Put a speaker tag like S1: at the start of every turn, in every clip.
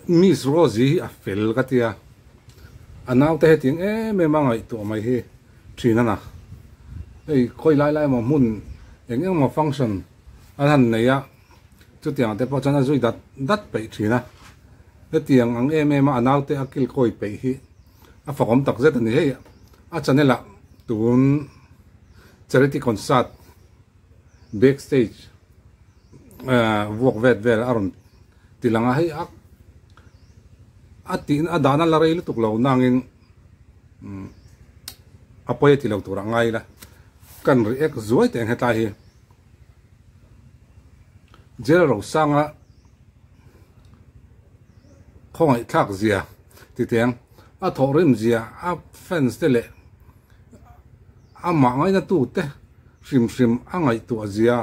S1: Miss Rosie hi a fel ka tia, a naute hetiang em em a ngaihtuah mai hi thin a na. Hei khawi lai lai emaw hmun eng eng emaw function an han nei a, chutiang te pawh chuan a zui dat dat peih thin a. Hetiang ang em em a a naute a kilkawi peih hi a fakawm tak zet a ni. Hei a channel ah tun charity concert backstage vuak vet vel a rawn ti lang a, hei a a tih a dahna la rei lutuk lo nangin a pawi a ti lo tur a ngai ila kan react zuai teh ang hetlai hi jail rosanga khawngaih thlak zia ti teh ang a thawhrim zia a fans te leh amah ngaina tute hrim hrim a ngaihtuah zia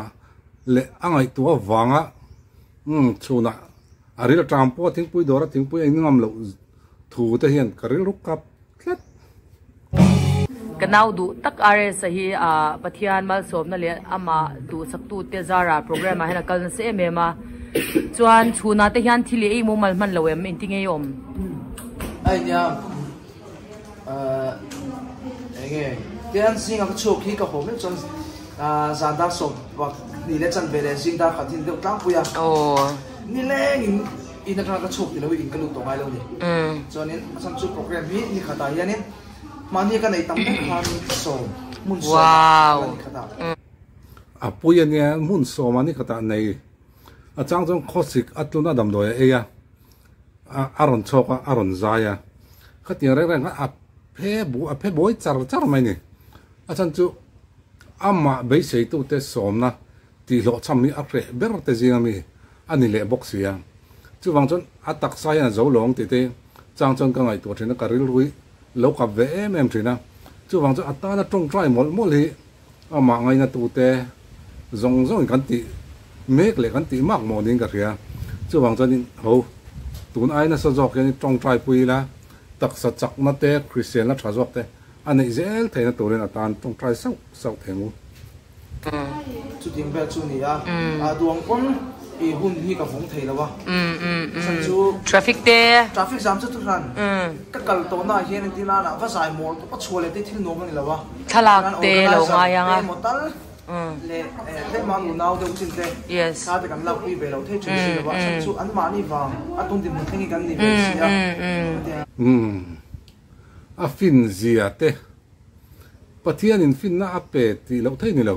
S1: leh a ngaihtuah avanga umm chhunah a ril atang pawh thingpui dawra thingpui a in ngam loh thu te hian ka rilru kap tlat.
S2: Ka nau duh tak RS-a hi ah Pathian malsawmna leh amah duhsaktute zara program ah hian a kal nasa em em a, chuan chhunah te hian thil i ei mumal hman lo em engti nge i awm?
S3: A nia ahh enge tian zinga ka chhuak hi ka haw meuh chuan ahh zan dar sawm bak ni leh chan ve leh zing dar khat hi ni deuh tlangpui a nileng in in atanga ka chhuak tilo hi in ka lut tawh ngai lo ni chuanin a chhan chu program hi ni khatah hianin mahni ka nei tam vek khan sawm hmun sawm ah ni khatah.
S1: A pui ania hmun sawm ah ni khatah nei a chang chuan khawsik a tlun a damdawi a ei a. a rawn chhawk a, a rawn zai a, khatiang reng reng khan a phe bu a phe buai char char mai a ni. A chhan chu amah beiseitute sawmna tihhlawhchham hi a hreh ber te zinga mi a ni leh bawk si a. Chuvang chuan a taksa hian a zo lo ang tih te chang chuan ka ngaihtuah thin a, ka rilru hi lo kap ve em em thin a. Chuvang chuan a tana tawngtai mawlh mawlh hi Amah ngainatute zawng zawngin kan tih mek leh kan tih mak maw niin ka hria. Chuvang chuanin ho, tun ai nasa zawk hian i tawngtai pui ila, taksa chakna te, Kristianna tha zawk te a neih zel theihna turin a tan tawngtai sauh sauh thei ang u.
S3: Chutiang vel chu a ni a, duang pawn i hun hi ka vawng thei lo a, chhan chu
S2: Traffic te.
S3: Traffic jam chu thuhran ka kal tawh naah hian engtin nana va zai mawl tawp a chhuah leh te thil nuam a ni lo a.
S2: Thlalak te lo ngai ang a. Yes.
S1: Umm a fin zia te Pathian in finna a pe tih loh theih ni lo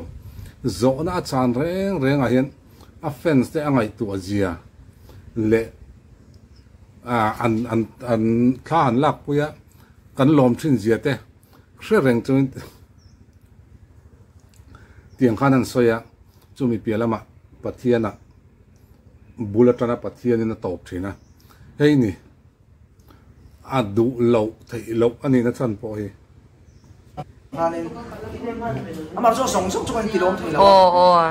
S1: zawhna a chan reng reng ah hian a fans te a ngaihtuah zia leh an an an thla han lak pui a kan lawm thin zia te Hre reng chuan tiang khan an sawi a, chumi piah lamah Pathiana bul atana Pathianin a tawp thin a, hei ni a duh loh theih loh a nihna chhan pawh hi.
S3: Khanin amah chu a zawng zawng chu kan intilawm thei lo a,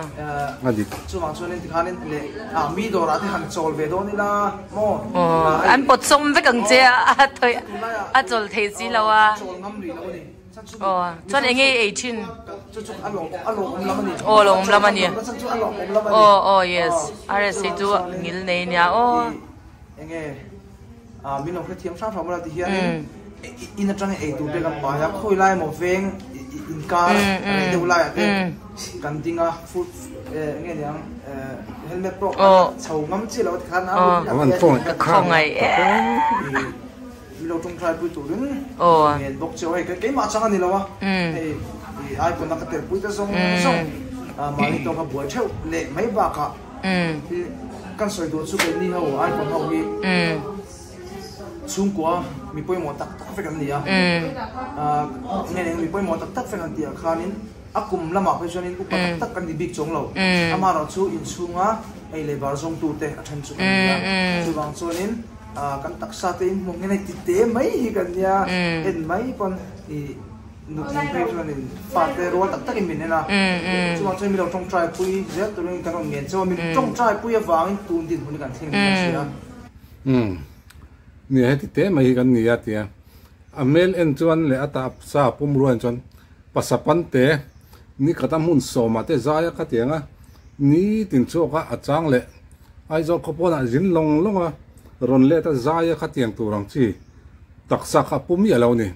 S1: a dik.
S3: Chuvang chuanin tikhanin leh a mi dawrah te han chawl ve dawn ila maw?
S2: An pawt sawm vek ang che a, a chawl thei si lo a.
S3: Chawl ngam rih lo a ni.
S2: Chuan eng nge i ei thin?
S3: Chu chu a lawmawm lam a ni.
S2: Aw lawmawm lam a ni. Aw aw yes RSA chu ngil nei nia aw.
S3: Eng nge min lo hrethiam hram hram ula ti hianin in atanga ei tur te kan pai a, khawi lai emaw veng inkar rei deuh laiah te kan ding a, foot eng nge niang helmet pawh kan chho ngam chiah lo a tikhan a
S2: Ka khawngaih em.
S3: Min lo tawngtai pui turin ngen bawk che aw hei keimah chang a ni lo a, hei icon a ka tel pui te zawng zawng mahni tawka buai theuh leh mai bakah Kan sawi duh chu keini ho icon ho hi chhungkua mi pawimawh tak tak vek an ni a, nge eng mi pawimawh tak tak vek an tih ah khanin a kum lamah phei chuanin upa tak tak kan ni bik chuang lo, amaherawh chu inchhunga ei leh bar zawngtute a then chu kan ni a, chuvang chuanin kan taksa te inhmuh nge nei ti te mai hi kan nia, en mai pawn ih. Nutling phei chuanin fate rual tak takin min en a, chuvang chuan min lo tawngtai pui zel turin kan rawn ngen cheu a, min tawngtai pui avangin tun dinhmun hi kan thleng niin ka hria.
S1: Umm, nia heti te mai hi kan ni a tia, a hmel en chuan leh a tah sa pum rual en chuan pasapan te ni khat a hmun sawmah te zai a khatiang a, nitin chhuak a a chang leh Aizawl khawpawnah zin lawng lawng a. Rawn let a zai a khatiang tur ang chi taksa kha a pu miah lo a ni.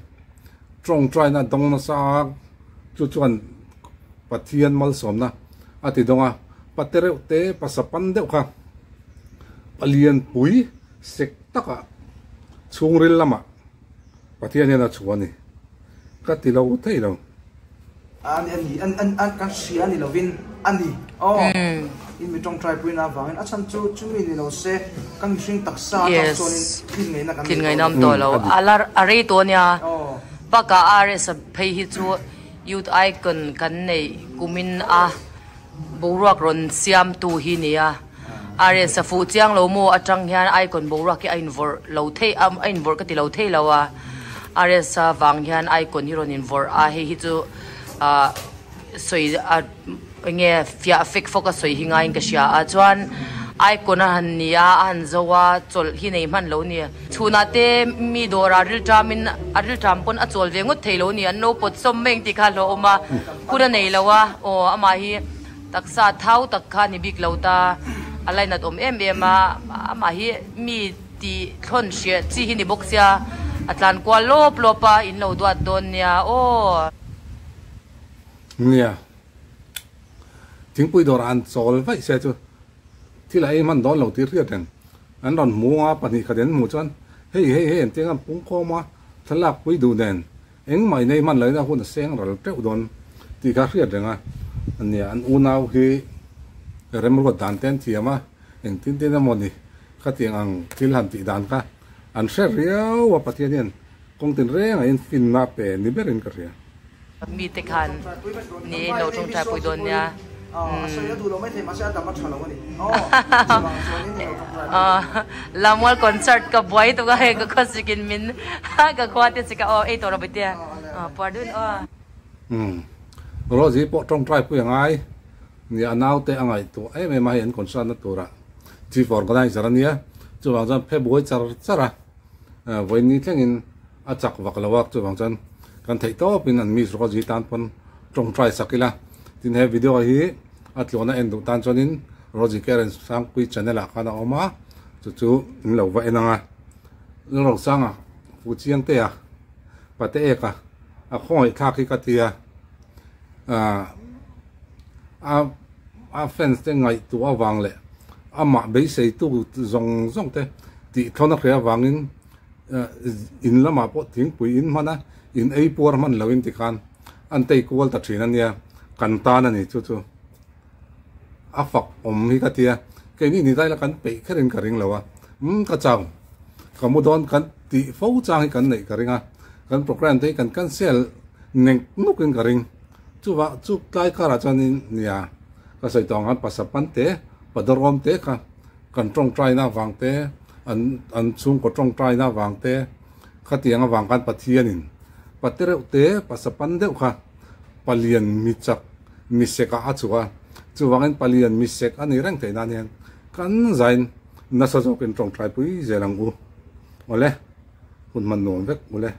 S1: Tawngtaina dawng nasa a, chu chuan Pathian malsawmna a ti dawng a, pate reuh te pasa pan deuh kha palianpui sek takah chhungril lamah Pathian hian a chhuah a ni. Ka ti lo thei lo.
S3: A ni a ni an an an kan hria ni lovin a ni aw in mi tawngtai puina avangin a chhan chu chumi ni lo se kan mihring taksa atang chuanin tlin ngaihna kan
S2: nei tawh lo. Tawh lo a la a rei tawh ania bakah RS a phei hi chu youth icon kan neih kumin a boruak rawn siamtu hi nia RS a fuh chiang lo maw atang hian icon boruak hi a invawrh lo thei a a invawrh ka ti lo thei lo a RS a vang hian icon hi rawn invawrh a hei hi chu ah sawi a eng nge fiah fek fawk a sawi hi ngaiin ka hria a chuan icon a han ni a a han zo a chawlh hi nei hman lo a ni chhunah te mi dawrah rilṭamin a rilṭam pawn a chawl ve ngawt thei lo a ni an lo pawt sawm mai ang tih kha a hlauhawm a hun a nei lo a aw amah hi taksa thau tak kha a ni bik lo ta a lainat awm em em a amah hi mi tih thlawn hriat chi hi ni bawk sia a tlan kual lawp lawp a in lo duat dawn nia aw.
S1: Nia. Thingpui dawrah an chawl vaih se chu thil a ei hman dawn lo tih hriat reng. An rawn hmu a, pahnih khat an hmuh chuan hei hei hei an ti ang pungkhawm a, thlalak pui duh nen engmah in ei hman loin a hun a seng ral teuh dawn tih kha hriat reng a. Nia, an unau hi remruat dan te an thiam a, engtin tin emaw ni khatiang ang thil han tih dan kha an hre riau a, Pathian hian kawng tinrengah in finna pe ni berin ka hria.
S2: Mi te khan ni in lo tawngtai pui dawn nia. Lamual concert ka buai tuk a hei ka khawsik in min ka khua te chika aw ei tawh lo bete puar dun aw.
S1: Umm Rosie pawh tawngtai pui a ngai ni a naute a ngaihtuah em em a hei an concert na turah chief organizer a nia chuvang chuan phe buai char char a vawiin thlengin A chak vak lo a, chuvang chuan kan theih tawpin an miss Rosie tan pawn tawngtai sak ila. Tin he video hi a tluana en duh tan chuanin Rosie Karen Sangpui channel ah khan a awm a, chu chu in lo va en ang a. Lalrosanga Fu Chiangtea Pate Eka a khawngaih thlak hi ka ti a, a a fans te ngaihtuah avang leh amah beiseitu zawng zawng te tih thlawn a hria avangin In lamah pawh thingpui in hman a, in ei puar hman loin tikhan an tei kual ta thin a nia, kan tan a ni chu chu a fak awm hi ka tia, keini ni daila kan peih kherin ka ring lo a, umm ka chau, ka mu dawn kan tih fo chang hi kan neih ka ring a, kan programme te hi kan cancel nek nukin ka ring, chuvah chu tlai karah chuanin nia ka sawi tawh ang khan pasapan te padawrawm te kha. Kan tawngtaina avang te, an an chhungkaw tawngtaina avang te, khatiang avang khan Pathianin pate reuh te, pasapan deuh kha palian mi chak mi sekah a chhuah a. Chuvangin palian mi sek a nih reng theih nan hian kan zain nasa zawkin tawngtai pui zel ang u. Awle, hun hman nuam vek ule.